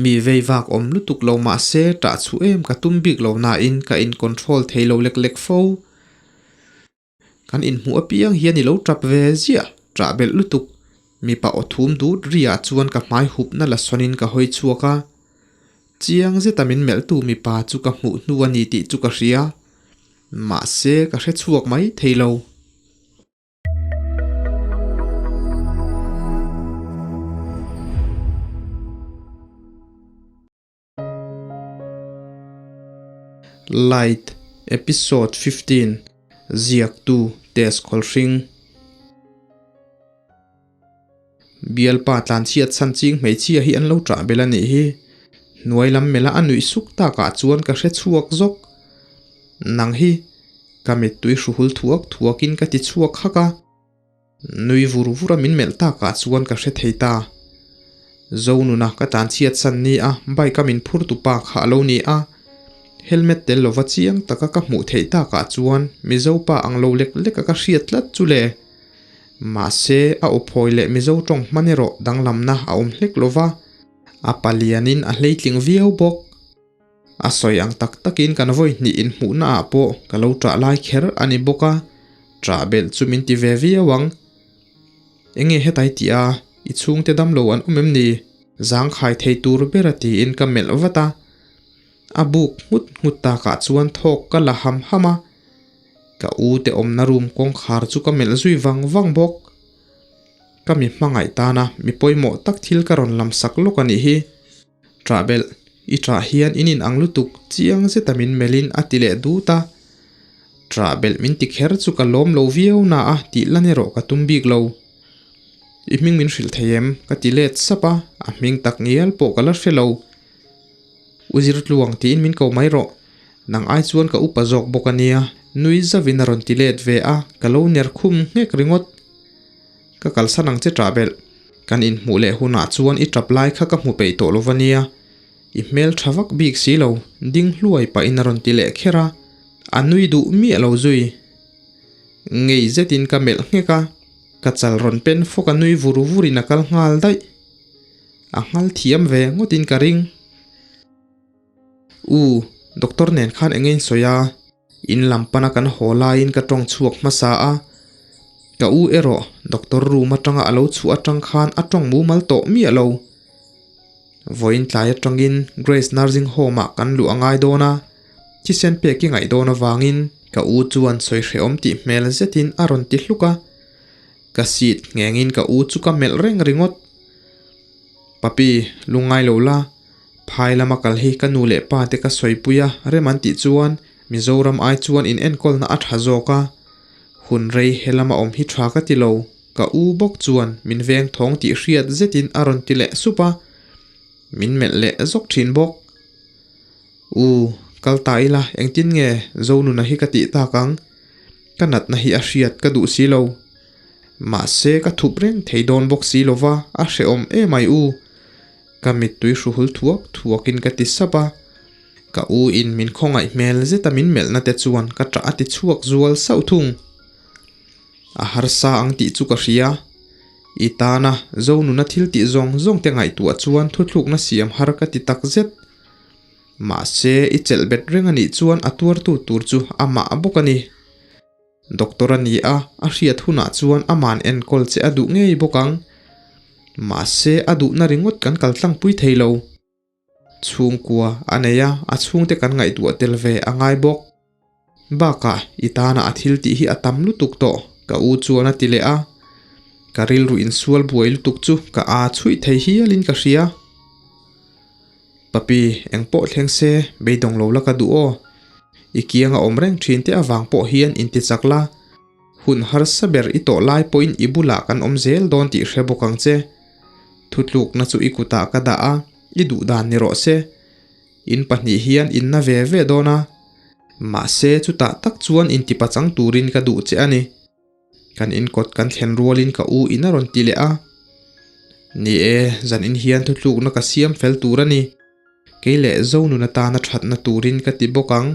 Mi vei vak awm lutuk lo mah se ṭah chhuh em ka tum bik lo nain ka in control thei lo lek lek fo. Kan inhmuh apiang hian i lo ṭap ve ziah, ṭah belh lutuk. Mipa aw thum dut riah chuan ka hmai hupna la sawnin ka hawi chhuak a. Chiang zeta min melhtu mipa chu ka hmuh hnu a ni tih chu ka hria. Mahse ka hre chhuak mai thei lo. Light, Episode 15, Ziaktu Tess Khawlhring. Bialpa tlanchhiat chhan ching hmeichhia hi an lo ṭah belh a nih hi. Hnuai lam mela a nuih suk takah chuan ka hre chhuak zawk. Nang hi ka mittui hruhul thuak thuakin ka ti chhuak hak a. Nui vur vur a min melh takah chuan ka hre thei ta. Zonuna ka tlanchhiat san ni a, bike a min phur tu pa kha a lo ni a. Helmet tel lova chiang taka ka hmuh theih takah chuan Mizo pa ang lo lek lek a ka hriat tlat chu le. Mahse, a aw phawi leh Mizo tawng hman erawh danglamna a awm hlek lova, a palianin a hleitling viau bawk. A sawi ang tak takin kan vawi hnih inhmuhna ah pawh ka lo ṭah lai kher a ni bawk a, ṭah belh chu min ti ve viau ang. Enge hetai tih a, i chhungte damlo an awm em ni? Zangkhai thei tur bera tiin ka melh vat a. A buk nghut nghut takah chuan thawk ka la ham ham a. Ka u te awmna room kawngkhar chu ka melh zui vang vang bawk. Ka mi hmangaih tana mi pawimawh tak thil ka rawn lam sak lawk a nih hi. Ṭah belh, i ṭah hian in inang lutuk chiang zeta min melhin a ti leh dut a. Ṭah belh min ti kher chu ka lawm lo viau na a tih lan erawh ka tum bik lo. I hming min hrilh thei em? ka ti let sap a, a hming tak ngial pawh ka la hre lo. U Zirtluang tiin min ko mai rawh. Nang ai chuan ka upa zawk bawk a nia. Nui zavin a rawn ti let ve a, ka lo ner khum nghek ringawt. Ka kalsan ang che ṭah belh. Kan inhmuh leh hunah chuan i ṭap lai kha ka hmu peih tawh lova nia. I hmel ṭha vak bik si lo, ding hluai pahin a rawn ti leh kher a. A nui duh miah lo zui. Ngei zetin ka melh nghek a, ka chal rawn pen fawk a nui vur vurin a kal nghal daih. A nghal thiam ve ngawtin ka ring. U, doctor nen khan eng nge in sawi a? In lam pana kan haw laiin ka tawng chhuak hmasa a. Ka u erawh doctor room atanga a lo chhuah atang khan a tawng mumal tawh miah lo. Vawiin tlai atangin Grace nursing home ah kan luh a ngai dawn a, thisen pek i ngaih dawn avangin ka u chuan sawi hrehawm tih hmel zetin a rawn ti hluk a. Ka seat nghengin ka u chu ka melh reng ringawt. Papi, lungngai lo la, phai lama kal hi ka nu leh pa te ka sawipui a, rem an tih chuan Mizoram ai chuan in enkawlna a tha zawk a. Hun rei he lama awm hi tha ka ti lo, ka u bawk chuan min veng thawng tih hriat zetin a rawn ti leh sup a, min melh leh zawk thin bawk. U, kal ta ila, engtin nge Zonuna hi ka tih tak ang? Ka natna hi a hriat ka duh si lo. Mahse ka thup reng thei dawn bawk si lo va, a hrehawm emai u. Ka mittui hruhul thuak thuakin ka ti sap a. Ka u in min khawngaih hmel zeta min melhna te chuan ka ṭah a ti chhuak zual sauh thung. A harsa ang tih chu ka hria. I tana Zonuna thil tih zawng zawng te ngaihtuah chuan thuthlukna siam har ka ti tak zet. Mahse i chelh bet reng a nih chuan a tuartu tur chu amah bawk a ni. Doctor a ni a, a hriat hunah chuan ama'n enkawl che a duh ngei bawk ang. Mahse a duhna ringawt kan kal tlangpui thei lo. Chhungkua a nei a, a chhungte kan ngaihtuah tel ve a ngai bawk. Bakah i tana a thil tih hi a tam lutuk tawh, ka u chuan a ti leh a. Ka rilru insual buai lutuk chu ka aa chhuih thei hialin ka hria. Papi, eng pawh thleng se, beidawng lo la ka duh aw. I kianga awm reng thin te avang pawh hian inti chak la. Hun harsa ber i tawh lai pawhin i bulah kan awm zel dawn tih hre bawk ang che. Thutlukna chu i kutah ka dah a, i duh dan ni rawh se. In pahnih hian in na ve ve dawn a. Mahse, chutah tak chuan intipachang turin ka duh che a ni. Kan inkawt kan thlen rualin ka u in a rawn ti leh a. Ni e, zan in hian thutlukna ka siam fel tur a ni. Kei leh Zonun atana thatna turin ka ti bawk ang.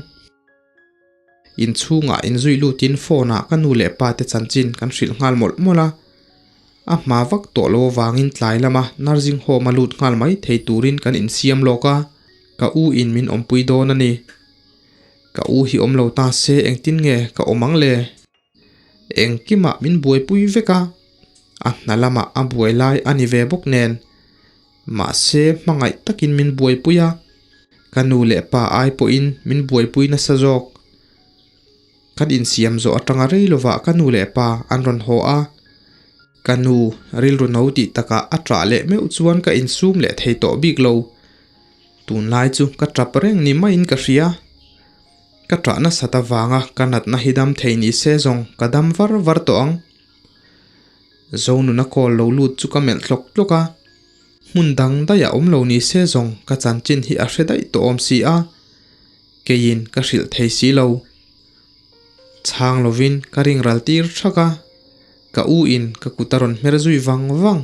Inchhungah inzui lutin phone ah ka nu leh pa te chanchin kan hrilh nghal mawlh mawlh a. A hma vak tawh lo avangin tlai lama nursing home a lut nghal mai thei turin kan insiam lawk a, ka u in min awmpui dawn a ni. Ka u hi awm lo ta se engtin nge ka awm ang le? Engkimah min buaipui vek a, a hna lamah a buai lai a ni ve bawk nen. Mahse hmangaih takin min buaipui a, ka nu leh pa ai pawhin min buaipui nasa zawk. Kan insiam zawh atanga rei lovah ka nu leh pa an rawn haw a, ka nu rilru no tih takah a ṭah leh meuh chuan ka insum leh thei tawh bik lo. Tunlai chu ka ṭap reng ni maiin ka hria. Ka ṭah nasat avanga ka natna hi dam thei ni se zawng ka dam var var tawh ang. Zonuna call lo lut chu ka melh tlawk tlawk a, hmun dang daih a awm lo ni se zawng ka chanchin hi a hre daih tawh awm si a. Keiin ka hrilh thei si lo. Chhang lovin ka ring ral tir thak a, ka u in ka kut a rawn hmer zui vang vang.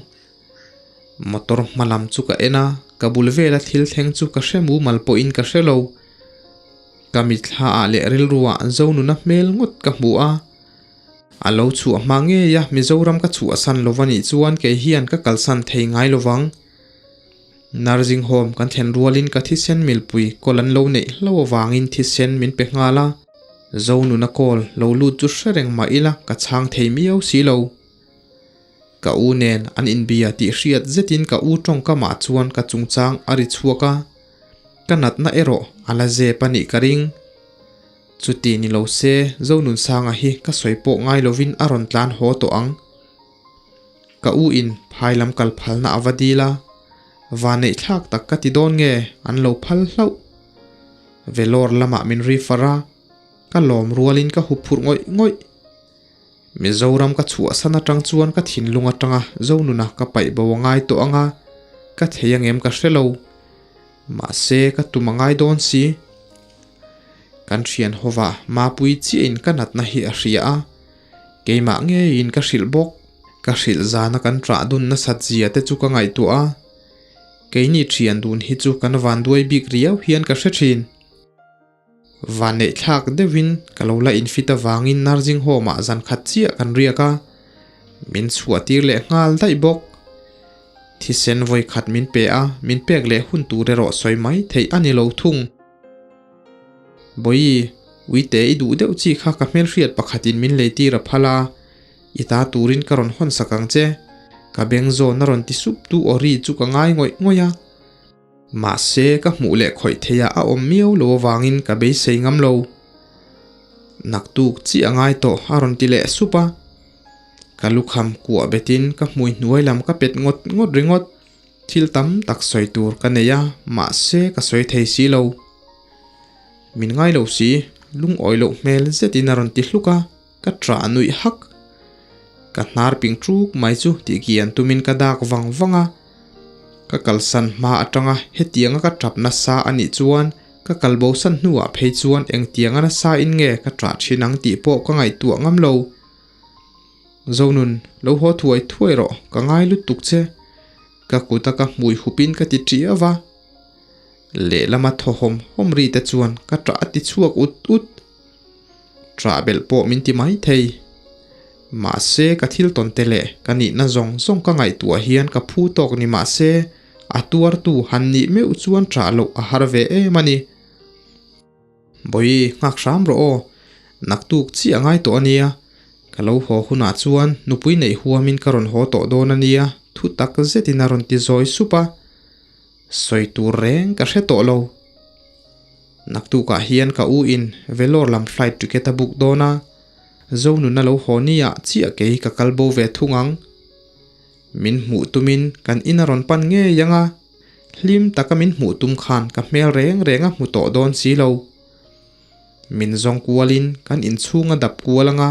Motor hma lam chu ka en a, ka bul vela thil thleng chu ka hre mumal pawhin ka hre lo. Ka mitthla ah leh rilru ah Zonuna hmel ngawt ka hmu a. A lo chhuah hma ngei a, Mizoram ka chhuahsan lova nih chuan kei hian ka kalsan thei ngai lovang. Nursing home kan thlen rualin ka thisen milpui kawl an lo neih hlo avangin thisen min pe nghal a, Zonuna kawl lo lut chu hre reng mah ila ka chhang thei miau si lo. Ka u nen an inbia tih hriat zetin ka u tawngkamah chuan ka chungchang a ri chhuak a, ka natna erawh a la zep a nih ka ring. Chuti ni lo se Zonunsanga hi ka sawi pawh ngai lovin a rawn tlan haw tawh ang. Ka u in phai lam kal phalna a va dil a, vanneih thlak tak ka ti dawn nge an lo phal hlauh. Vellore lamah min refer a, ka lawm rualin ka hup phurh ngawih ngawih. Mizoram ka chhuahsan atang chuan ka thinlung atanga Zonuna ka paih bo a ngai tawh ang a, ka thei angem ka hre lo. Mahse ka tum a ngai dawn si. Kan thian hova Mapui chiahin ka natna hi a hria a. Keimah ngeiin ka hrilh bawk. Ka hrilh zana kan ṭah dun nasat zia te chu ka ngaihtuah a, keini ṭhian dun hi chu kan vanduai bik riau hian ka hre ṭhin. Vanneihthlak deuhin ka lo la infit avangin nursing home ah zan khat chiah kan riak a, min chhuahtir leh nghal daih bawk. Thisen vawi khat min pe a, min pek leh hun tur erawh sawi mai theih a ni lo thung. Bawi, uite i duh deuh chi kha ka hmelhriat pakhatin min lei tir a phal a, i ta turin ka rawn hawn sak ang che. Ka beng zawn a rawn ti sup tu aw ri chu ka ngai ngawih ngawih a. Mahse ka hmuh leh khawih theih ah a awm miau lo avangin ka beisei ngam lo. Naktuk chi a ngai tawh a rawn ti leh sup a. Ka lukham kuah betin ka hmui hnuai lam ka pet ngawt ngawt ringawt. Thil tam tak sawi tur ka nei a, mahse ka sawi thei si lo. Min ngai lo si, lungawi loh hmel zetin a rawn ti hluk a, ka ṭah nuih hak. Ka hnar ping ṭuk mai chu tih kian tumin ka dak vang vang a. Ka kalsan hma aṭanga hetianga ka ṭap nasa a nih chuan ka kalbosan hnuah phei chuan engtianga nasa in nge ka ṭah ṭhin ang tih pawh ka ngaihtuah ngam lo. Zonun, lo haw thuai thuai rawh, ka ngai lutuk che. Ka kut a ka hmui hupin ka ti ṭiau va. Lehlama thaw hawm hawm ri te chuan ka ṭah a ti chhuak ut ut. Ṭah belh pawh min ti mai thei. Mahse ka thil tawn te leh ka nihna zawng zawng ka ngaihtuah hian ka phu tawk ni mahse a tuartu han nih meuh chuan ṭah loh a har ve em a ni. Bawi, nghak hram rawh aw. Naktuk chiah ngai tawh a nia. Ka lo haw hunah chuan nupui neih huamin ka rawn haw tawh dawn a nia, thu tak zetin a rawn ti zawi sup a. Sawi tur reng ka hre tawh lo. Naktukah hian ka u in Vellore lam flight ticket a book dawn a, Zonuna lo haw niah chiah kei ka kal bo ve thung ang. Min hmuh tumin kan in a rawn pan ngei ang a. Hlim taka min hmuh tum khan ka hmel reng reng a hmu tawh dawn si lo. Min zawng kualin kan inchhung a dap kual ang a.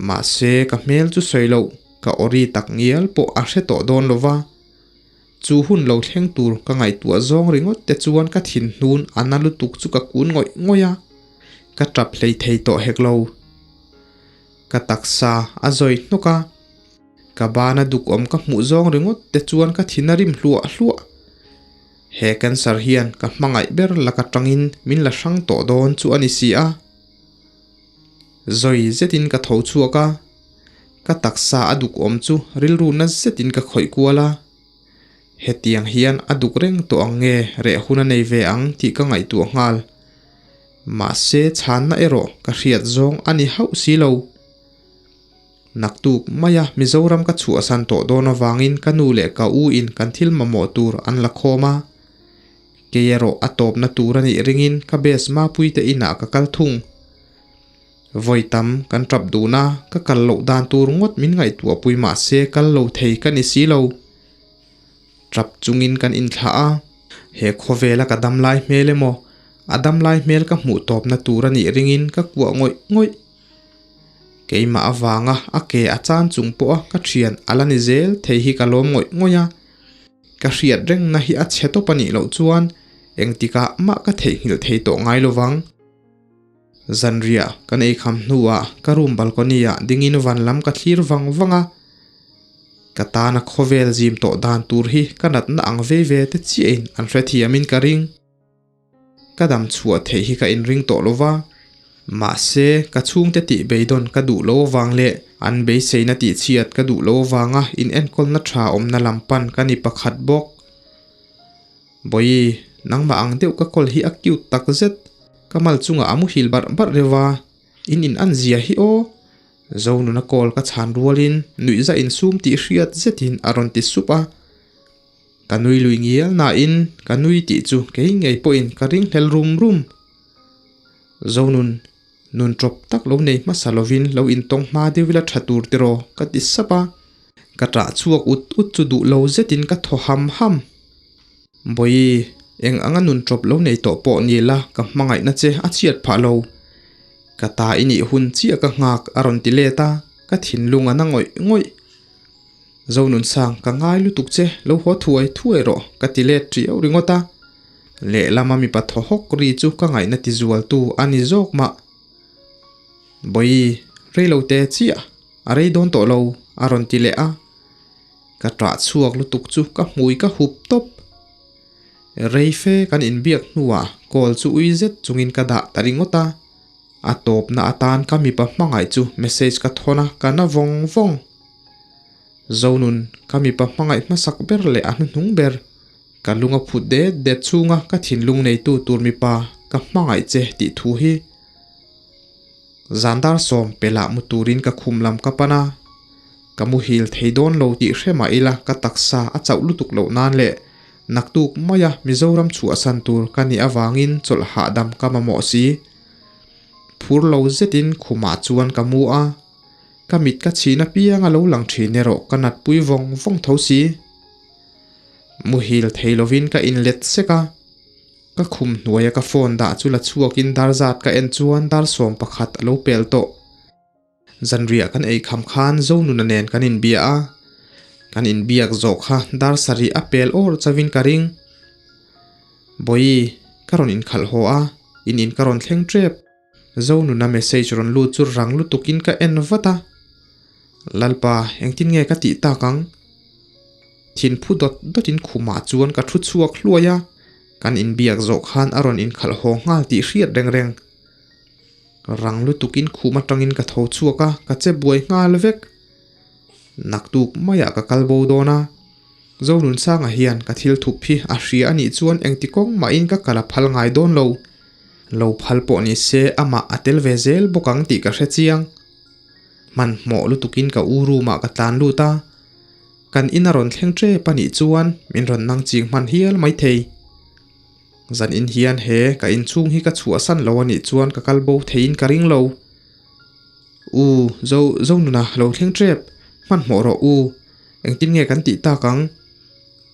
Mahse ka hmel chu sawi loh, ka awri tak ngial pawh a hre tawh dawn lo va. Chu hun lo thleng tur ka ngaihtuah zawng ringawt te chuan ka thinhnun a na lutuk chu ka kun ngawih ngawih a. Ka tap hlei thei tawh hek lo. Ka taksa a zawi hnawk a. Ka bana dukawm ka hmuh zawng ringawt te chuan ka thin a rim hluah hluah. He cancer hian ka hmangaih ber laka tangin min la hrang tawh dawn chu a ni si a. Zawi zetin ka tho chhuak a. Ka taksa a duk awm chu rilru na zetin ka khawih kual a. Hetiang hian a duk reng tawh ang nge reh hun a nei ve ang tih ka ngaihtuah nghal. Mahse chhanna erawh ka hriat zawng a ni hauh si lo. Naktuk maia Mizoram ka chhuahsan tawh dawn avangin ka nu leh ka u in kan thil mamawh tur an la khawm a. Kei erawh a tawpna tur a nih ringin ka best Mapuite inah ka kal thung. Vawi tam kan tap dun a, ka kal loh dan tur ngawt min ngaihtuahpui mah se kal lo thei ka ni si lo. Tap chungin kan inthlah a, he khawvela ka dam lai hmel emaw, a dam lai hmel ka hmuh tawpna tur a nih ringin ka kuah ngawih ngawih. Keimah avanga a ke a chan chung pawha ka thian a la ni zel thei hi ka lawm ngawih ngawih a. Ka hriat rengna hi a chhe tawp a nih loh chuan engtikah mah ka theihnghilh thei tawh ngai lovang. Zanriah kan ei kham hnuah ka room balcony ah dingin van lam ka thlir vang vang a, ka tana khawvel zim tawh dan tur hi ka natna ang vei ve te chiahin an hrethiamin ka ring. Ka dam chhuah theih hi ka inring tawh lo va, mahse ka chhungte tih beidawn ka duh lo avang leh an beiseina tihchhiat ka duh lo avanga inenkawlna tha awmna lam pan ka ni pakhat bawk. Bawi, nangmah ang deuh ka kawl hi a cute tak zet. Ka mal chungah a muhil barh barh reuh a, in in an zia hi aw. Zonuna call ka chhan rualin nuihza insum tih hriat zetin a rawn ti sup a. Ka nui lui ngial nain ka nui tih chu kei ngei pawhin ka ringhlel rum rum. Zonun, nun tawp tak lo nei hmasa lovin lo intawng hma deuh ila tha tur tiraw ka ti sap a. Ka ṭah chhuak ut ut chu duh lo zetin ka thaw ham ham. Bawi, eng anga nun ṭawp lo nei tawh pawh ni la ka hmangaihna che a chhiat phah lo. Ka ta i nih hun chiah ka nghak a rawn ti let a, ka thinlung a na ngawih ngawih. Zonunsang, ka ngai lutuk che, lo haw thuai thuai rawh ka ti let ṭiau ringawt a. Lehlama mipa thaw hawk ri chu ka ngaihna ti zualtu a ni zawk mah. Bawi, reilote chiah. A rei dawn tawh lo, a rawn ti leh a. Ka ṭah chhuak lutuk chu ka hmui ka hup tawp. Rei fe kan inbiak hnuah call chu ui zet chungin ka dah ta ringawt a. A tawpna atan ka mipa hmangaih chu message ka thawn a, ka na vawng vawng. Zonun, ka mipa hmangaih hmasak ber leh a hnuhnung ber. Ka lung a phut det det chhunga ka thinlung neitu tur mipa ka hmangaih che tih thu hi. Zan dar sawm pelah mu turin ka khum lam ka pan a, ka muhil thei dawn lo tih hre mah ila ka taksa a chauh lutuk loh nan leh naktuk maia Mizoram chhuahsan tur ka nih avangin chawlh hahdam ka mamawh si. Phur lo zetin khumah chuan ka mu a, ka mit ka chhin apiang a lo lang thin erawh ka natpui vawng vawng tho si. Muhil thei lovin ka inlet sek a. Ka khum hnuaia ka phone dah chu la chhuakin dar zat ka en chuan dar 11 a lo pel tawh. Zanriah kan ei kham khan Zonuna nen kan inbia a, kan inbiak zawh kha dar 7 a pel awr chauhin ka ring. Bawi, ka rawn inkhalh haw a, in in ka rawn thleng tep. Zonuna message rawn lut chu rang lutukin ka en vat a. Lalpa, engtin nge ka tih tak ang? Thinphu dawt dawtin khumah chuan ka thu chhuak hluai a, kan inbiak zawh khan a rawn inkhalh haw nghal tih hriat reng reng. Rang lutukin khum atangin ka tho chhuak a, ka che buai nghal vek. Naktuk maiah ka kal bo dawn a, Zonunsanga hian ka thil thup hi a hria a nih chuan engti kawng mahin ka kal a phal ngai dawn lo. Lo phal pawh ni se amah a tel ve zel bawk ang tih ka hre chiang. Hmanhmawh lutukin ka u room ah ka tlan lut a, kan in a rawn thleng tep a nih chuan min rawn nang ching hman hial maithei. Zan in hian he ka inchhung hi ka chhuahsan lo a nih chuan ka kal bo theiin ka ring lo. U, Zo, Zonuna lo thleng tep, hmanhmawh rawh u, engtin nge kan tih tak ang?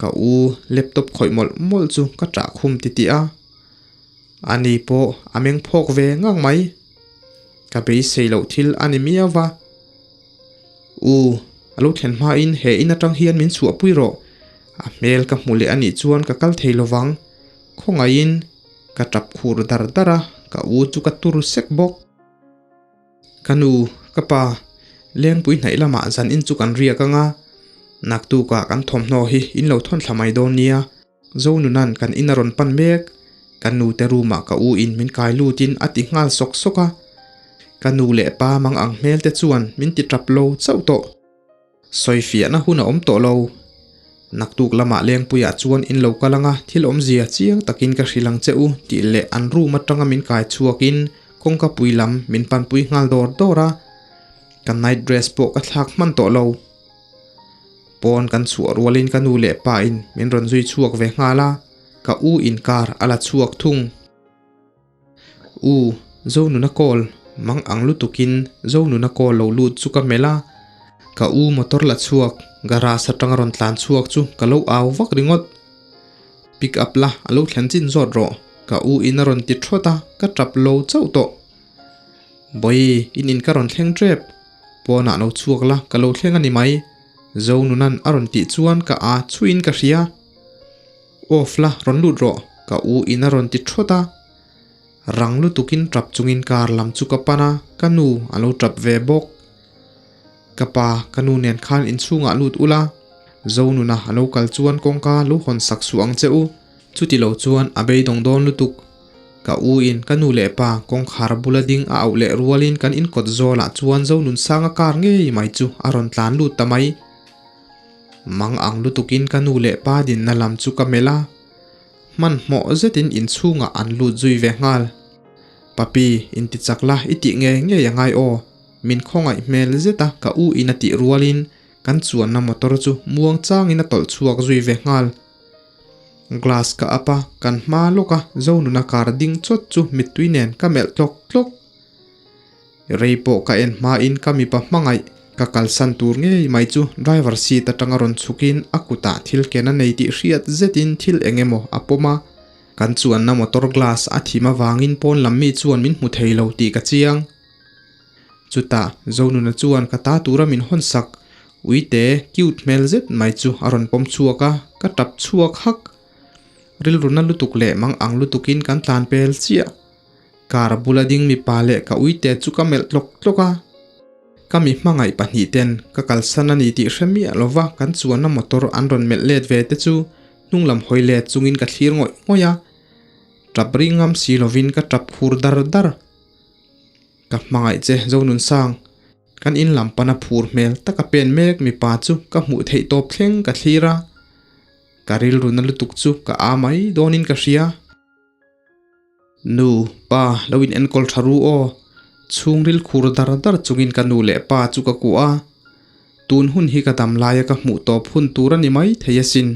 Ka u laptop khawih mawlh mawlh chu ka ṭah khum titih a. Ani pawh a meng phawk ve ngang mai. Ka beisei loh thil a ni miau va. U, a lo thlen hmain he in atang hian min chhuahpui rawh. A hmel ka hmu leh a nih chuan ka kal thei lovang. Khawngaihin ka tap khur dar dar a, ka u chu ka tur sek bawk. Ka nu, ka pa, Lengpui hnaih lamah zan in chu kan riak ang a, naktukah kan thawmhnaw hi in lo thawn thla mai dawn nia. Zonunan kan in a rawn pan mek, ka nu te room ah ka u in min kai lut in a ti nghal sawk sawk a. Ka nu leh pa mang ang hmel te chuan min ti tap lo chauh tawh. Sawifiahna hun a awm tawh lo. Naktuk lamah Lengpuiah chuan in lo kal anga thil awmzia chiang takin ka hrilh ang che u tih leh an room atanga min kai chhuakin kawngka pui lam min panpui nghal dawr dawr a. Ka night dress pawh ka thlak hman tawh lo. Pawn kan chhuah rualin ka nu leh pa in min rawn zui chhuak ve nghal a, ka u in car a la chhuak thung. U, Zonuna call, mang ang lutukin Zonuna call lo lut chu ka melh a, ka u motor la chhuak garage atanga rawn tlan chhuak chu ka lo au vak ringawt. Pick up la, a lo thlen chin zawt rawh, ka u in a rawn ti thawt a, ka tap lo chauh tawh. Bawi, in in ka rawn thleng tep. Pawnah lo chhuak la, ka lo thleng a ni mai. Zonunan a rawn tih chuan ka a chhuiin ka hria. Off la, rawn lut rawh, ka u in a rawn ti thawt a. Rang lutukin tap chungin car lam chu ka pan a, ka nu a lo tap ve bawk. Ka pa, ka nu nen khan inchhungah lut ula, Zonuna a lo kal chuan kawngka lo hawn sak suh ang che u. Chuti lo chuan a beidawng dawn lutuk. Ka u in ka nu leh pa kawngkhar bula ding a auh leh rualin kan inkawt zawlah chuan Zonunsanga kar ngei mai chu a rawn tlan lut ta mai. Mang ang lutukin ka nu leh pa dinna lam chu ka melh a, hmanhmawh zetin inchhungah an lut zui ve nghal. Papi, inti chak la i tih ngei ngei a ngai aw, min khawngaih hmel zeta ka u in a tih rualin kan chuanna motor chu muang changin a tawlh chhuak zui ve nghal. Glass ka up a, kan hma lawk a Zonuna kar ding chawt chu mittui nen ka melh tlawk tlawk. Rei pawh ka en hmain ka mipa hmangaih ka kalsan tur ngei mai chu driver seat atanga rawn chhukin a kutah thil ken a nei tih hriat zetin thil eng emaw a pawm a. Kan chuanna motor glass a thim avangin pawn lam mi chuan min hmu thei lo tih ka chiang. Chutah Zonuna chuan ka ta tura min hawn sak uite cute hmel zet mai chu a rawn pawm chhuak a, ka tap chhuak hak. Rilru na lutuk leh mang ang lutukin kan tlan pel chiah. Car bula ding mipa leh ka uite chu ka melh tlawk tlawk a. Ka mi hmangaih pahnih ten ka kalsan a ni tih hre miah lova kan chuanna motor an rawn melh let ve te chu hnunglam hawi let chungin ka thlir ngawih ngawih a. Tap ring ngam si lovin ka tap khur dar dar. Ka hmangaih che Zonunsang. Kan in lam pana phur hmel taka pen mek mipa chu ka hmuh theih tawp thleng ka thlir a. Ka rilru na lutuk chu ka a mai dawnin ka hria. Nu, pa, lo in enkawl tha ru aw. Chhungril khur dar dar chungin ka nu leh pa chu ka kuah a. Tun hun hi ka dam laia ka hmuh tawp hun tur a ni mai thei asin.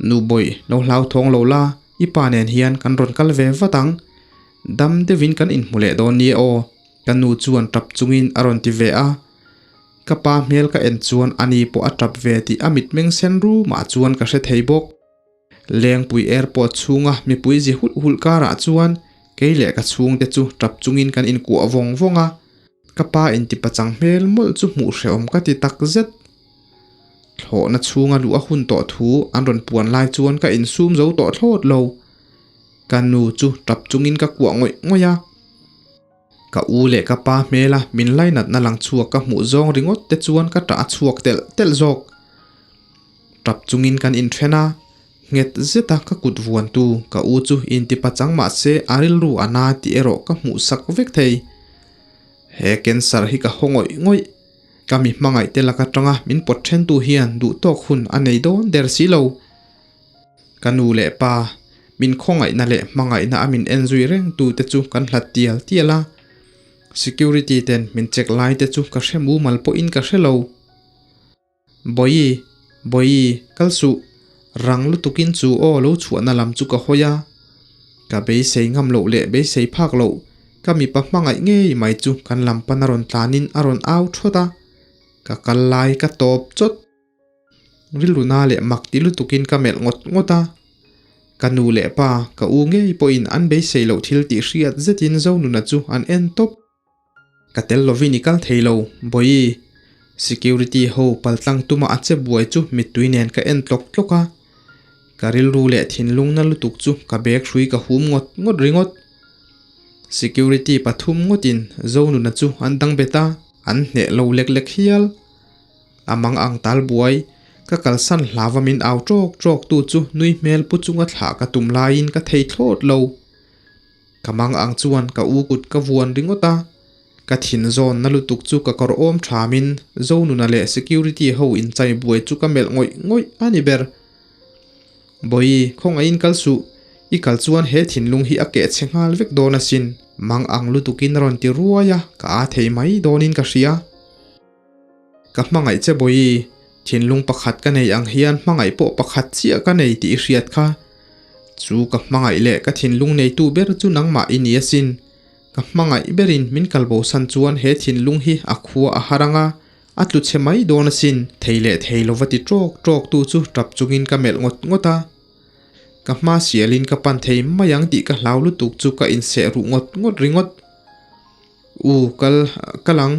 Nu bawih, lo hlauthawng lo la, i pa nen hian kan rawn kal ve vat ang. Dam deuhin kan inhmu leh dawn nia aw, ka nu chuan tap chungin a rawn ti ve a. Ka pa hmel ka en chuan ani pawh a tap ve tih a mitmeng sen rumah chuan ka hre thei bawk. Lengpui airport chhunga mipui zi hulh hulh karah chuan kei leh ka chhungte chu tap chungin kan inkuah vawng vawng a. Ka pa intipachang hmel mawlh chu hmuh hrehawm ka ti tak zet. Thlawhna chhunga luh a hun tawh thu an rawn puan lai chuan ka insum zo tawh thlawt lo. Ka nu chu tap chungin ka kuah ngawih ngawih a. Ka u leh ka pa hmela min lainatna lang chhuak ka hmuh zawng ringawt te chuan ka tah a chhuak telh telh zawk. Tap chungin kan inthen a, nghet zeta ka kut vuantu ka u chu intipachang mah se a rilru a na tih erawh ka hmuh sak vek thei. He cancer hi ka haw ngawih ngawih. Ka mi hmangaih te lak atanga min pawt thentu hian duh tawk hun a nei dawn der si lo. Ka nu leh pa, min khawngaihna leh hmangaihna a min en zui reng tu te chu kan hlat tial tial a. Security ten min check lai te chu ka hre mumal pawhin ka hre lo. Bawihi, Bawihi, kal suh. Rang lutukin chu aw lo chhuahna lam chu ka hawi a. Ka beisei ngam loh leh beisei phak loh, ka mipa hmangaih ngei mai chu kan lam pan a rawn tlanin a rawn au thawt a. Ka kal lai ka tawp chawt. Rilruna leh mak ti lutukin ka melh ngawt ngawt a. Ka nu leh pa, ka u ngei pawhin an beisei loh thil tih hriat zetin Zonuna chu an en tawp. Ka tel lovin i kal thei lo, Bawihi. Security ho paltlang tuma a che buai chu mittui nen ka en tlawk tlawk a. Ka rilru leh thinlungna lutuk chu ka bag hrui ka hum ngawt ngawt ringawt. Security pathum ngawtin Zonuna chu an dang bet a, an hneh lo lek lek hial. A mang ang tal buai, ka kalsan hlava min au ṭawk ṭawk tu chu nui hmel pu chunga thlah ka tum laiin ka thei thlawt lo. Ka mang ang chuan ka u kut ka vuan ringawt a. Ka thin zawn na lutuk chu ka kawr awm thamin Zonuna leh security ho inchai buai chu ka melh ngawih ngawih a ni ber. Bawi, khawngaihin kal suh, i kal chuan he thinlung hi a keh chhe nghal vek dawn asin, mang ang lutukin a rawn ti ruai a, ka aa thei mai dawnin ka hria. Ka hmangaih che Bawi, thinlung pakhat ka nei ang hian hmangaih pawh pakhat chiah ka nei tih i hriat kha. Chu ka hmangaih leh ka thinlung neitu ber chu nangmah i ni asin. Ka hmangaih berin min kalbosan chuan he thinlung hi a khua a har ang a, A tlu chhe mai dawn asin, thei leh thei lova ti ṭawk ṭawk tu chu ṭap chungin ka melh ngawt ngawt a. Ka hma sialin ka pan thei mai ang tih ka hlau lutuk chu ka inseh ruh ngawt ngawt ringawt. U, kal, kal ang,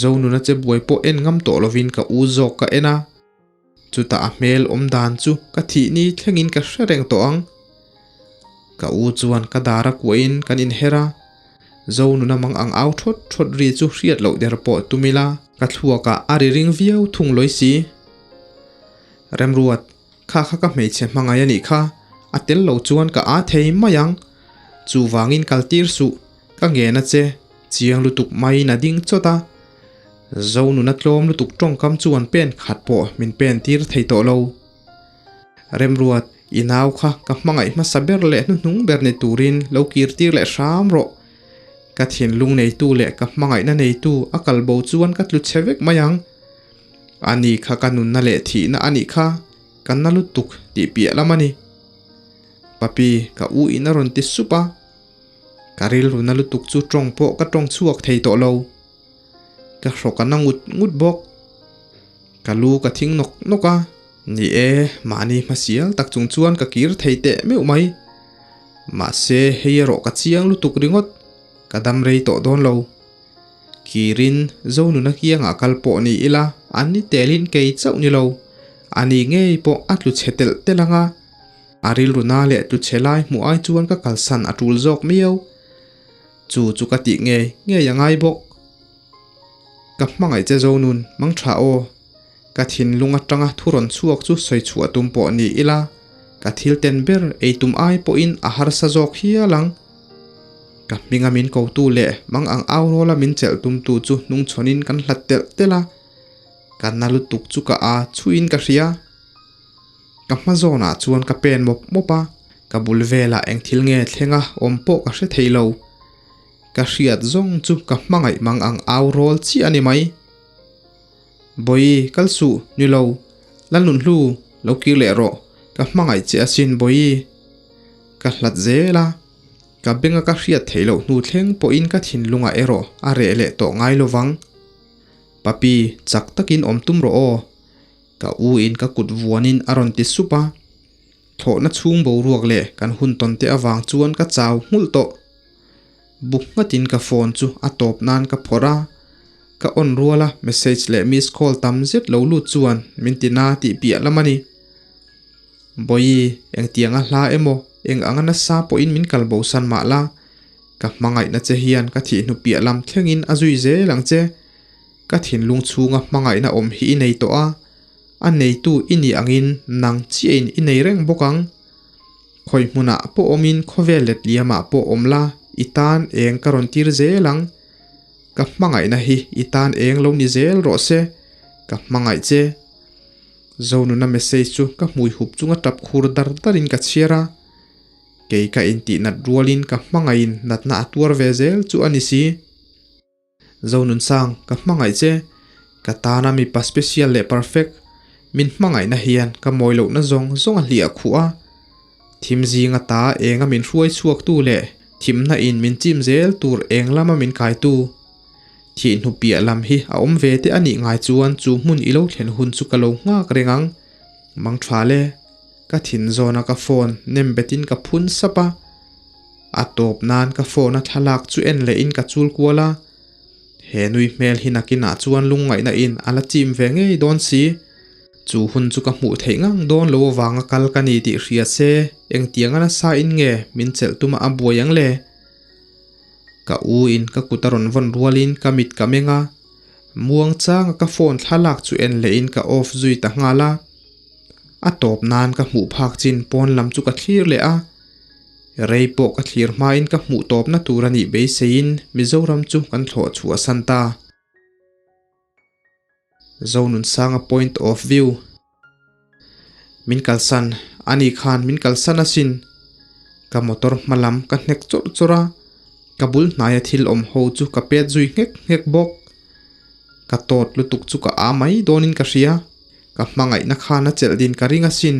Zonuna che buai pawh en ngam tawh lovin ka u zawk ka en a. Chutah a hmel awm dan chu ka thih ni thlengin ka hre reng tawh ang. Ka u chuan ka dar a kuahin kan inher a, Zonuna mang ang au thawt thawt ri chu hriat loh der pawh tum ila ka thluakah a ri ring viau thung lawi si. Remruat, kha kha ka hmeichhe hmangaih a nih kha, a tel lo chuan ka aa thei mai ang. Chuvangin kal tir suh, ka ngen a che, chiang lutuk maiin a ding chawt a. Zonuna tlawm lutuk tawngkam chuan pen khat pawh min pen tir thei tawh lo. Remruat, i nau kha ka hmangaih hmasa ber leh hnuhnung ber ni turin lo kir tir leh hram rawh. Ka thinlung neitu leh ka hmangaihna neitu a kal bo chuan ka tlu chhe vek mai ang. Ani kha ka nunna leh thihna a nih kha, ka na lutuk tih piah lam a ni. Papi, ka u in a rawn ti sup a. Ka rilru na lutuk chu tawng pawh ka tawng chhuak thei tawh lo. Ka hrawk a na ngut ngut bawk. Ka lu ka thing nawk nawk a, ni e, mahni hmasial tak chung chuan ka kir thei teh meuh mai. Mahse, hei erawh ka chiang lutuk ringawt, ka dam rei tawh dawn lo. Kirin, Zonuna kiangah kal pawh ni ila, an ni telin kei chauh ni lo. Ani ngei pawh a tlu chhe telh telh ang a. A rilru na leh tlu chhe lai hmuh ai chuan ka kalsan a tul zawk miau. Chu chu ka tih ngei ngei a ngai bawk. Ka hmangaih che Zonun, mang tha aw. Ka thinlung atanga thu rawn chhuak chu sawi chhuah tum pawh ni ila, ka thil ten ber ei tum ai pawhin a harsa zawk hial ang. Ka hminga min kotu leh mang ang au rawla min chelh tumtu chu hnungchhawnin kan hlat telh telh a, ka na lutuk chu ka a chhuiin ka hria. Ka hma zawnah chuan ka pen mawp mawp a, ka bul velah eng thil nge thleng a awm pawh ka hre thei lo. Ka hriat zawng chu ka hmangaih mang ang au rawl chiah a ni mai. Bawi, kal suh, ni lo, Lalnunhlu, lo kir leh rawh, ka hmangaih che asin Bawi. Ka hlat zel a, ka benga ka hriat theih loh hnu thleng pawhin ka thinlungah erawh a reh leh tawh ngai lovang. Papi, chak takin awm tum rawh aw. Ka u in ka kut vuanin a rawn ti sup a, thlawhna chhung boruak leh kan hun tawn te avang chuan ka chau nghulh tawh. Buk nghatin ka phone chu a tawp nan ka phawrh a, ka on rual a message leh miss call tam zet lo lut chuan min ti na tih piah lam a ni. Bawi, engtiang a hla emaw eng anga nasa pawhin min kal bosan mah la, ka hmangaihna che hian ka thihnu piah lam thlengin a zui zel ang che. Ka thinlung chhunga hmangaihna awm hi i nei tawh a, a neitu i nih angin nang chiahin i nei reng bawk ang. Khawi hmunah pawh awmin khawvel let liamah pawh awm la, i tan eng ka rawn tir zel ang. Ka hmangaihna hi i tan eng lo ni zel rawh se, ka hmangaih che. Zonuna message chu ka hmui hup chunga tap khur dar darin ka chhiar a. Kei ka intih nat rualin ka hmangaihin natna a tuar ve zel chu a ni si. Zonunsang, ka hmangaih che. Ka tana mipa special leh perfect. Min hmangaihna hian ka mawi lohna zawng zawng a hliah khuh a. Thim zinga ta enga min hruai chhuaktu leh thimna in min chim zel tur eng lama min kaitu. Thih hnu piah lam hi a awm ve te a nih ngai chuan chu hmun i lo thlen hun chu ka lo nghak reng ang. Mang tha le. Ka thin zawna ka phone nem betin ka phun sap a. A tawp nan ka phone a thlalak chu en leh in ka chul kual a, he nui hmel hi nakinah chuan lungngaihna in a la chim ve ngei dawn si. Chu hun chu ka hmuh theih ngang dawn lo avanga kal ka ni tih hria se engtiang a nasa in nge min chelh tuma a buai ang le? Ka u in ka kut a rawn vawn rual in ka mit ka meng a, muang chang a ka phone thlalak chu en leh in ka off zui ta nghal a. A tawp nan ka hmuh phak chin pawn lam chu ka thlir leh a. Rei pawh ka thlir hmain ka hmuh tawpna tur a nih beiseiin Mizoram chu kan thlawh chhuahsan ta. Zonunsanga point of view. Min kalsan, ani khan min kalsan asin. Ka motor hma lam ka hnek chawrh chawrh a, ka bul hnaia thil awm ho chu ka pet zui nghek nghek bawk. Ka tawt lutuk chu ka a mai dawnin ka hria, ka hmangaihna khan a chelh din ka ring asin.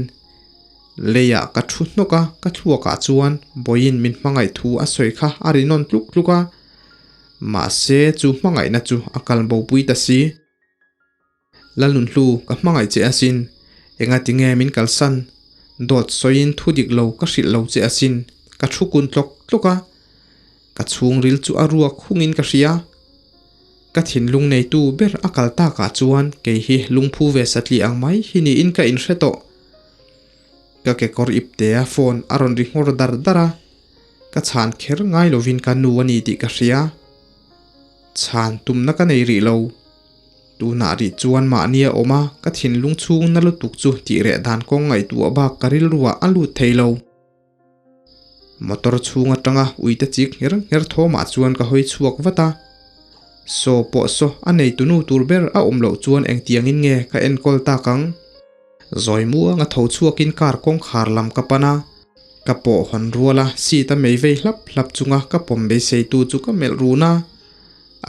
Leiah ka thu hnawk a, ka thluakah chuan Bawiin min hmangaih thu a sawi kha a ri nawn tluk tluk a. Mahse, chu hmangaihna chu a kal bopui ta si. Lalnunhlu, ka hmangaih che asin. Enga tinge min kalsan? Dawt sawiin thu dik lo ka hrilh lo che asin. Ka thu kun tlawk tlawk a. Ka chhungril chu a ruak hungin ka hria. Ka thinlung neitu ber a kal takah chuan kei hi lungphu ve satliah ang mai hi niin ka inhre tawh. Ka kekawr iptea phone a rawn ri nghawr dar dar a. Ka chhan kher ngai lovin ka nu a ni tih ka hria. Chhan tumna ka nei rih lo. Tunah rih chuan mahni a awm a, ka thinlung chhung na lutuk chu tih reh dan kawng ngaihtuah bak ka rilruah a lut thei lo. Motor chhung atanga uite chik ngher ngher thawmah chuan ka hawi chhuak vat a. Saw pawh saw a neitunu tur ber a awm loh chuan engtiangin nge ka enkawl tak ang? Zawi muanga tho chhuakin car kawngkhar lam ka pan a, ka pawh hawn rual a, seat a mei vei hlap hlap chunga ka pawm beiseitu chu ka melh run a,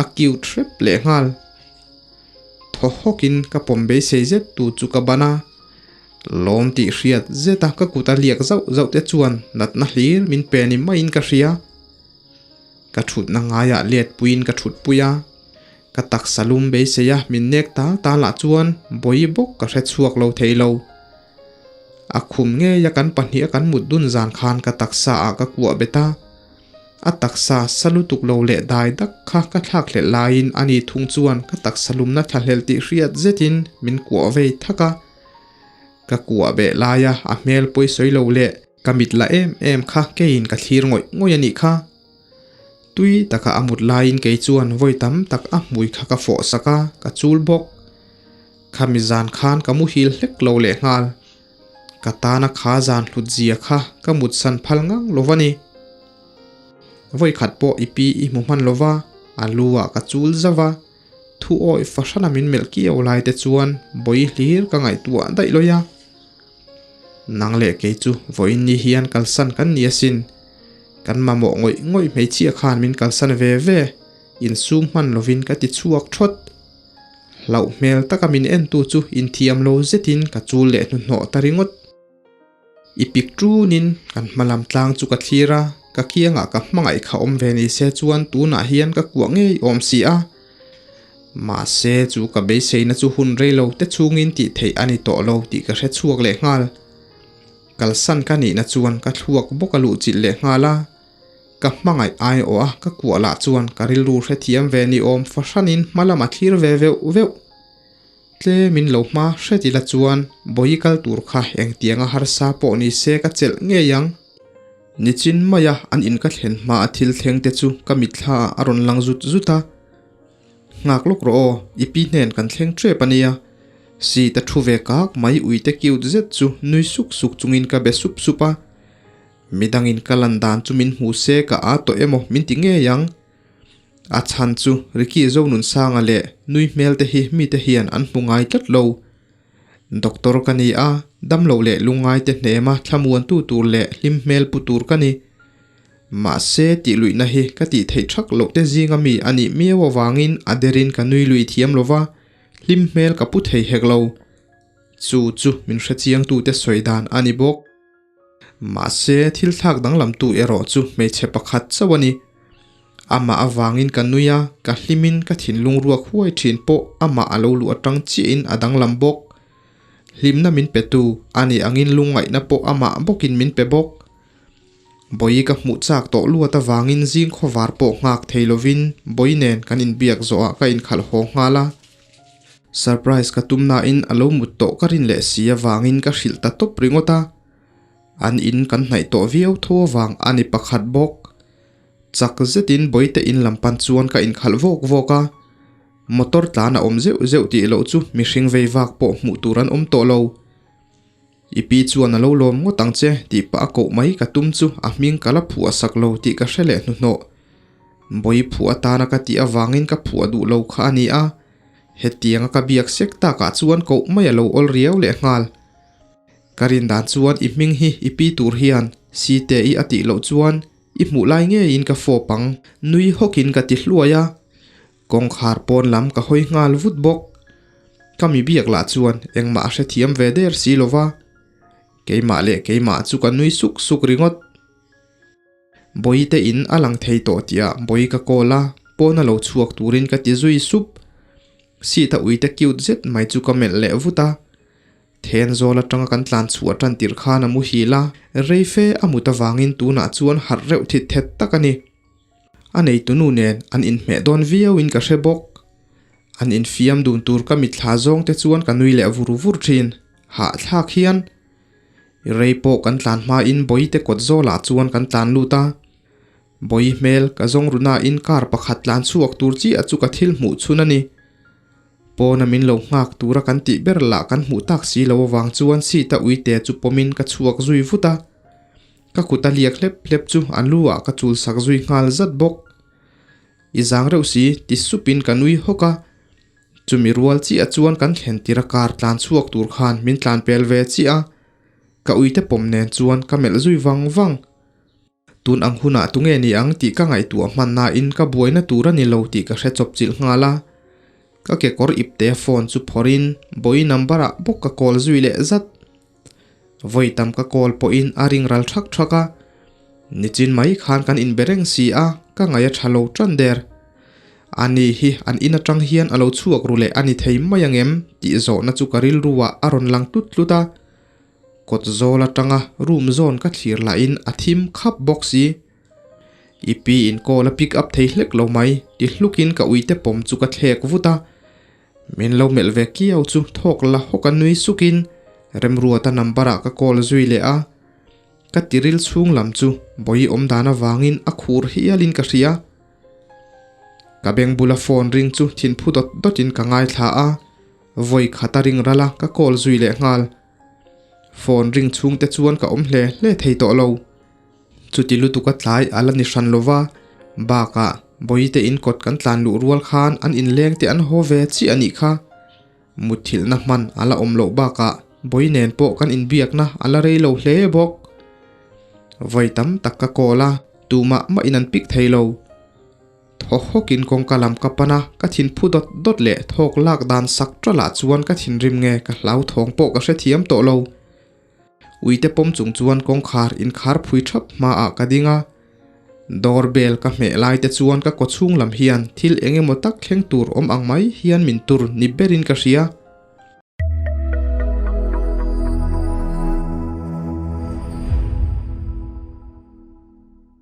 a cute hrep lehnghal. Thaw hawkin ka pawm beisei zet tu chu ka ban a, lawm tih hriat zeta ka kut a liak zauh zauh te chuan natna hlir min pe ni maiin ka hria. Ka thutna ngaiah let puiin ka thutpui a. Ka taksa lum beisei a min nek tal tal ah chuan bawi bawk ka hre chhuak lo thei lo. A khum ngei a kan pahnih a kan mut dun zan khan ka taksa ah ka kuah bet a. A taksa sa lutuk lo leh dai dak kha ka thlak hlelh laiin ani thung chuan ka taksa lumna thla hlelh tih hriat zetin min kuah vei thak a. Ka kuah beh laia a hmel pawisawi lo leh ka mit la em em kha keiin ka thlir ngawih ngawih a nih kha. Tui taka a mut laiin kei chuan vawi tam tak a hmui kha ka fawh sak a, ka chul bawk. Khami zan khan ka muhil hlek lo leh nghal. Ka tana kha zan hlut zia kha ka mut san phal ngang lo va ni. Vawi khat pawh i pi i hmu hman lo va, a lu ah ka chul zauh a. Thu awih fahrana min melh kiau lai te chuan bawi hlir ka ngaihtuah daih lawi a. Nang leh kei chu vawiin ni hian kalsan kan ni asin. Kan mamawh ngawih ngawih hmeichhia khan min kalsan ve ve, insum hman lovin ka ti chhuak thawt. Hlauh hmel taka min entu chu inthiam lo zetin ka chul leh hnuhnawh ta ringawt. I pik ṭunin kan hma lam tlang chu ka thlir a, ka kiangah ka hmangaih kha awm ve ni se chuan tunah hian ka kuah ngei awm si a. Mahse chu ka beiseina chu hun rei lo te chhungin tih theih a ni tawh lo tih ka hre chhuak leh nghal. Kalsan ka nihna chuan ka thluak bawk a luh chilh leh nghal a, ka hmangaih ai awh a ka kuah lah chuan ka rilru hrethiam ve ni awm fahranin hma lam a thlir ve veuh veuh. Tlemin lo hma hret ila chuan bawi kal tur kha engtianga harsa pawh ni se ka chelh ngei ang. Nichin maia an in ka thlen hma a thil thleng te chu ka mitthla ah a rawn lang zut zut a. Nghak lawk rawh aw, i pi hnen kan thleng tep a nia. Seat a thu ve kak mai uite cute zet chu nui suk suk chungin ka be sup sup a. Midangin ka lan dan chu min hmu se ka aa tawh emaw min ti ngei ang. A chhan chu Ricky Zonunsanga leh nui hmel te hi mite hian an hmu ngai tlat lo. Doctor ka ni a, damlo leh lungngai te hnema thlamuantu tur leh hlim hmel pu tur ka ni. Mahse tih luihna hi ka tih theih thak loh te zinga mi a nih miau avangin a derin ka nui lui thiam lo va, hlim hmel ka pu thei hek lo. Chu chu min hrechiangtute sawi dan a ni bawk. Mahse thil thlak danglamtu erawh chu hmeichhe pakhat chauh a ni. Amah avangin ka nui a, ka hlimin ka thinlung ruak huai thin pawh amah a lo luh atang chiahin a danglam bawk. Hlimna min petu a nih angin lungngaihna pawh amah bawkin min pe bawk. Bawi ka hmuh chak tawh luat avangin zing khawvar pawh nghak thei lovin Bawi nen kan inbiak zawhah ka inkhalh haw nghal a. Surprise ka tum nain a lo mut tawh ka rin leh si avangin ka hrilh ta tawp ringawt a. An in kan hnaih tawh viau tho avang a ni pakhat bawk. Chak zetin Bawite in lam pan chuan ka inkhalh vawk vawk a, motor tlan a awm zeuh zeuh tih loh chu mihring vei vak pawh hmuh tur an awm tawh lo. I pi chuan a lo lawm ngawt ang che tih pah a koh mai ka tum chu a hming ka la phuah sak lo tih ka hre leh hnuhnawh. Bawi phuah atana ka tih avangin ka phuah duh lo kha a ni a, hetianga ka biak sek takah chuan koh mai a lo awl riau leh nghal. Ka rin dan chuan i hming hi i pi tur hian Site i a tih loh chuan i hmuh lai ngeiin ka fawp ang nui hawkin ka ti hluai a, kawngkhar pawn lam ka hawi nghal vut bawk. Ka mi biak lah chuan engmah a hrethiam ve der si lo va, keimah leh keimah chu ka nui suk suk ringawt. Bawite in a lang thei tawh tihah bawi ka call a, pawn a lo chhuak turin ka ti zui sup. Seat a uite cute zet mai chu ka melh leh vut a. Thenzawl atanga kan tlan chhuah tan tirh khan a muhil a, rei fe a mut avangin tunah chuan harh reuh thit thet tak a ni. A neitunu nen an inhmeh dawn viauin ka hre bawk. An infiam dun tur ka mitthla zawng te chuan ka nui leh vur vur thin. Hahthlak hian. Rei pawh kan tlan hmain Bawite kawt zawlah chuan kan tlan lut a. Bawi hmel ka zawng ru nain car pakhat tlan chhuak tur chiah chu ka thil hmuh chhun a ni. Pawna min lo nghak tura kan tih ber lah kan hmuh tak si lo avang chuan seat a uite chu pawmin ka chhuak zui vut a. Ka kut a liak hlep hlep chu a lu ah ka chul sak zui nghal zat bawk. I zang reuh si ti supin ka nui hawk a. Chumi rual chiah chuan kan thlen tir a car tlan chhuak tur khan min tlan pel ve chiah a. Ka uite pawm nen chuan ka melh zui vang vang. Tun ang hunah tunge ni ang tih ka ngaihtuah hman nain ka buaina tur a ni lo tih ka hre chawp chilh nghal a. Ka kekawr ipte phone chu phawrhin bawi number ah bawk ka call zui leh zat. Vawi tam ka call pawhin a ring ral thak thak a. Nichin mai khan kan inbe reng si a, ka ngaih a tha lo tan der. Ani hi an in atang hian a lo chhuak ru leh a ni thei mai angem tih zawhna chu ka rilru ah a rawn lang tlut tlut a. Kawt zawl atanga room zawn ka thlir lahin a thim khap bawk si. I pi in call a pick up thei hlek lo mai ti hlukin ka uite pawm chu ka thlek vut a. Min lo melh ve kiau chu thawk la hawk a nui sukin Remruata number ah ka call zui leh a. Ka tiril chhung lam chu bawi awm dan avangin a khur hialin ka hria. Ka beng bula phone ring chu thinphu dawt dawtin ka ngaithla a. Vawi khat a ring ral a, ka call zui leh nghal. Phone ring chhung te chuan ka awm hle hle thei tawh lo. Chuti lutuk a tlai a la ni hran lo va, bakah Bawite in kawt kan tlan luh rual khan an inleng te an haw ve chiah a nih kha. Mutthilhna hman a la awm loh bakah Bawi nen pawh kan inbiakna a la rei lo hle bawk. Vawi tam tak ka call a, tumah mah in an pick thei lo. Thaw hawkin kawngka lam ka pan a, ka thin phu dawt dawt leh thawk lak dan sak ṭalah chuan ka thinrim nge ka hlauthawng pawh ka hrethiam tawh lo. Uite pawm chung chuan kawngkhar inkhar phui ṭhap hmaah ka ding a, door bell ka hmeh lai te chuan ka kawchhung lam hian thil eng emaw tak thleng tur awm ang mai hian min tur ni berin ka hria.